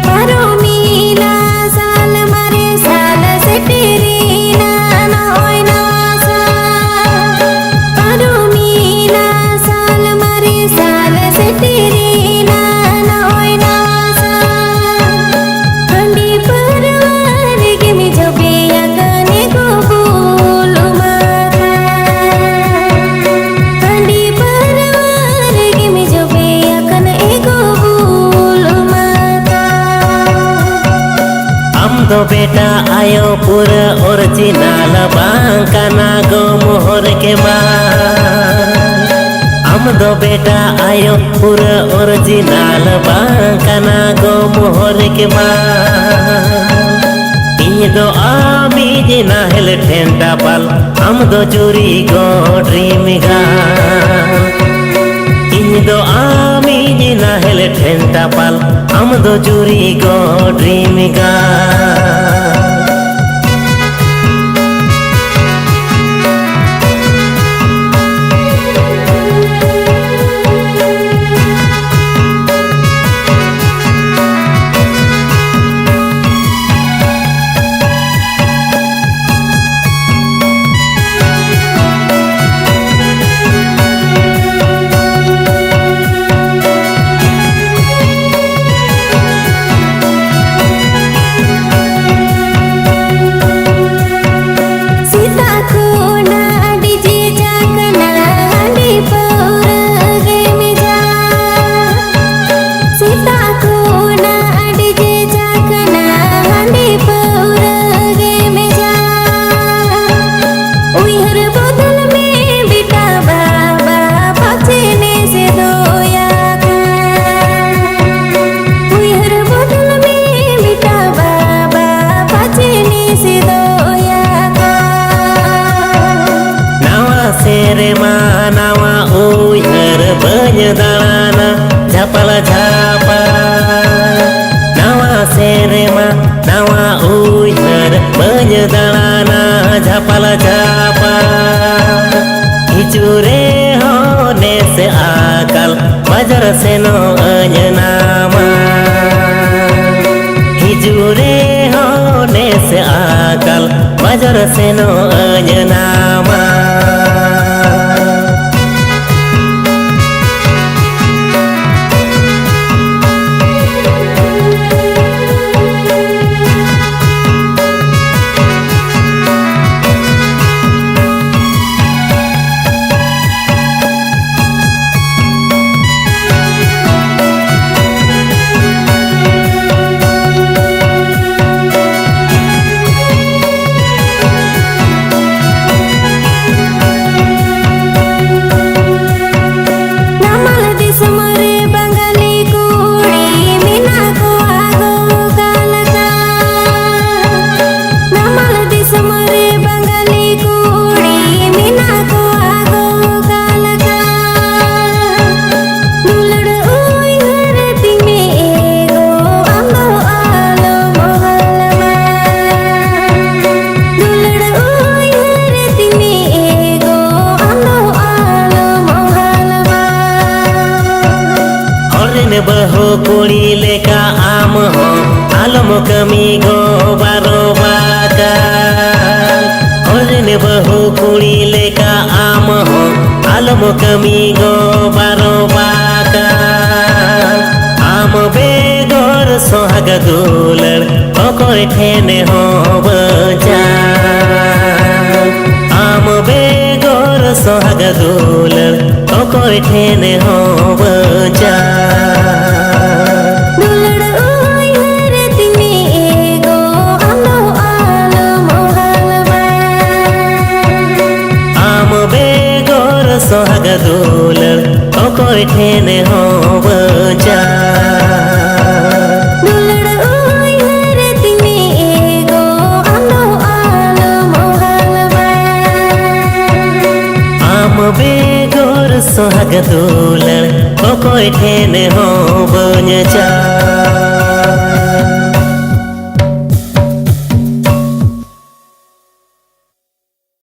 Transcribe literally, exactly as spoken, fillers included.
ᱯᱟᱨᱚᱢᱮᱱᱟ ᱥᱟᱞ, ᱢᱟᱨᱮ ᱥᱟᱞ ᱥᱮᱴᱮᱨᱮᱱᱟ ᱱᱚᱜᱼᱚᱭ ᱱᱟᱣᱟ ᱥᱟᱞ᱾ ᱯᱟᱨᱚᱢᱮᱱᱟ ᱥᱟᱞ, ᱢᱟᱨᱮ ᱥᱟᱞ ᱥᱮᱴᱮᱨᱮᱱᱟ ᱱᱚᱜᱼᱚᱭ ᱱᱟᱣᱟ ᱥᱟᱞ᱾ ᱦᱟᱺᱰᱤ ᱯᱟᱹᱨᱣᱟᱹ ᱨᱮᱜᱮᱢ ᱡᱚᱵᱮ ᱟᱠᱟᱱ ᱮ ᱜᱳ ᱵᱩᱞ ᱢᱟᱛᱟ᱾ ᱦᱟᱺᱰᱤ ᱯᱟᱹᱨᱣᱟᱹ ᱨᱮᱜᱮᱢ ᱡᱚᱵᱮ ᱟᱠᱟᱱ ᱮ ᱜᱳ ᱵᱩᱞ ᱢᱟᱛᱟ᱾ ᱟᱢ ᱫᱚ ᱵᱮᱴᱟ ᱟᱭᱳ ᱯᱩᱨᱟᱹ original ᱵᱟᱝ ᱠᱟᱱᱟ ᱜᱳ ᱢᱳᱦᱚᱨ ᱠᱮᱢᱟ᱾ ᱟᱢ ᱫᱚ ᱵᱮᱴᱟ ᱟᱭᱳ ᱯᱩᱨᱟᱹ original ᱵᱟᱝ ᱠᱟᱱᱟ ᱜᱳ ᱢᱳᱦᱚᱨ ᱠᱮᱢᱟ᱾ ᱤᱧ ᱫᱚ ᱟᱢᱤᱡ ᱱᱟᱦᱮᱞ ᱴᱷᱮᱱ ᱴᱟᱯᱟᱞ, ᱟᱢ ᱫᱚ ᱡᱩᱨᱤ ᱜᱳ dream girl᱾ ᱤᱧ ᱫᱚ ᱟᱢᱤᱡ ᱱᱟᱦᱮᱞ ᱴᱷᱮᱱ ᱴᱟᱯᱟᱞ, ᱟᱢ ᱫᱚ ᱡᱩᱨᱤ ᱜᱳ dream girl᱾ ᱫᱟᱬᱟᱱᱟ ᱡᱷᱟᱯᱟᱞ ᱡᱷᱟᱯᱟᱞ᱾ ᱦᱤᱡᱩᱜ ᱨᱮᱦᱚᱸ ᱱᱮᱥ ᱟᱠᱟᱞ, ᱵᱟᱡᱟᱨ ᱥᱮᱱᱚᱜ ᱟᱹᱧ ᱱᱟᱢᱟ᱾ ᱦᱤᱡᱩᱜ ᱨᱮᱦᱚᱸ ᱱᱮᱥ ᱟᱠᱟᱞ, ᱵᱟᱡᱟᱨ ᱥᱮᱱᱚᱜ ᱟᱹᱧ ᱱᱟᱢᱟ᱾ ᱱᱟᱢᱟᱞ ᱫᱤᱥᱚᱢ ᱨᱮ ᱵᱟᱝᱜᱟᱞᱤ ᱠᱩᱲᱤ ᱢᱮᱱᱟᱜ ᱠᱚᱣᱟ ᱜᱚ ᱚᱠᱟ ᱞᱮᱠᱟ? ᱱᱟᱢᱟᱞ ᱫᱤᱥᱚᱢ ᱨᱮ ᱵᱟᱝᱜᱟᱞᱤ ᱠᱩᱲᱤ ᱢᱮᱱᱟᱜ ᱠᱚᱣᱟ ᱜᱚ ᱚᱠᱟ ᱞᱮᱠᱟ? ᱫᱩᱞᱟᱹᱲ ᱩᱭᱦᱟᱹᱨ ᱛᱤᱧ ᱮ ᱜᱚ ᱟᱢ ᱫᱚ ᱟᱞᱚᱢ ᱚᱦᱚᱞᱢᱟ᱾ ᱫᱩᱞᱟᱹᱲ ᱩᱭᱦᱟᱹᱨ ᱛᱤᱧ ᱮ ᱜᱚ ᱟᱢ ᱫᱚ ᱟᱞᱚᱢ ᱚᱦᱚᱞᱢᱟ᱾ ᱦᱚᱲ ᱨᱮᱱ ᱵᱟᱹᱦᱩ ᱠᱩᱲᱤ ᱞᱮᱠᱟ ᱟᱢ ᱦᱚᱸ ᱟᱞᱚᱢ ᱠᱟᱹᱢᱤ ᱜᱚ ᱵᱟᱨᱚ ᱵᱟᱠᱟ᱾ ᱦᱚᱲ ᱨᱮᱱ ᱵᱟᱹᱦᱩ ᱠᱩᱲᱤ ᱞᱮᱠᱟ ᱟᱢ ᱦᱚᱸ ᱟᱞᱚᱢ ᱠᱟᱹᱢᱤ ᱜᱚ ᱵᱟᱨᱚ ᱵᱟᱠᱟ᱾ ᱟᱢ ᱵᱮᱜᱚᱨ ᱥᱚᱦᱟᱜ ᱫᱩᱞᱟᱹᱲ ᱚᱠᱚᱭ ᱴᱷᱮᱱ ᱦᱚᱸ ᱵᱟᱹᱧ ᱪᱟᱞ᱾ ᱟᱢ ᱵᱮᱜᱚᱨ ᱥᱚᱦᱟᱜ ᱫᱩᱞᱟᱹᱲ ᱚᱠᱚᱭ ᱴᱷᱮᱱ ᱦᱚᱸ ᱵᱟᱹᱧ ᱪᱟᱞ᱾ ᱫᱩᱞᱟᱹᱲ ᱩᱭᱦᱟᱹᱨ ᱛᱤᱧ ᱮ ᱜᱚ ᱟᱢ ᱫᱚ ᱟᱞᱚᱢ ᱚᱦᱟᱞᱢᱟ᱾ ᱟᱢ ᱵᱮᱜᱚᱨ ᱥᱚᱦᱟᱜ ᱫᱩᱞᱟᱹᱲ ᱚᱠᱚᱭ ᱴᱷᱮᱱ ᱦᱚᱸ ᱵᱟᱹᱧ ᱪᱟᱞ᱾ ᱫᱩᱞᱟᱹᱲ ᱩᱭᱦᱟᱹᱨ ᱛᱤᱧ ᱮ ᱜᱚ ᱟᱢ ᱫᱚ ᱟᱞᱚᱢ ᱚᱦᱟᱞᱢᱟ᱾ ᱟᱢ ᱵᱮᱜᱚᱨ ᱥᱚᱦᱟᱜ ᱫᱩᱞᱟᱹᱲ ᱚᱠᱚᱭ ᱴᱷᱮᱱ ᱦᱚᱸ ᱵᱟᱹᱧ ᱪᱟᱞ᱾